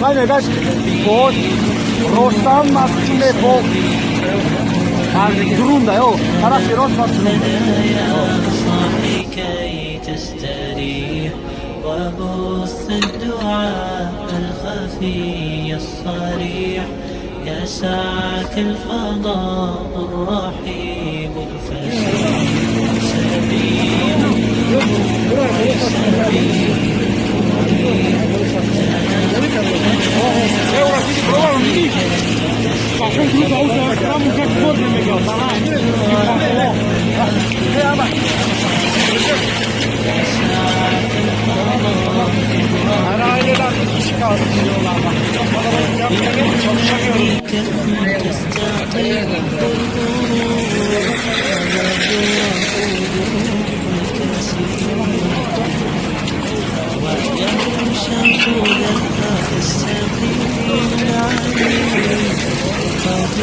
Ман мегаш боз ростам мақсуме бо дурунда ё тарафи рост ва дурунда. كي تستريح وبث الدعاء الخفي الصريح، يسعك الفضاء الرحيب الفسيح، سبيل سبيل مريح. Her aileden bir kişi kaldı diyorlar bak. Çok kalabalık yapmayalım, çalışamıyoruz. كم تستطيع الغرور وينشط ذاك السقيم العليم قد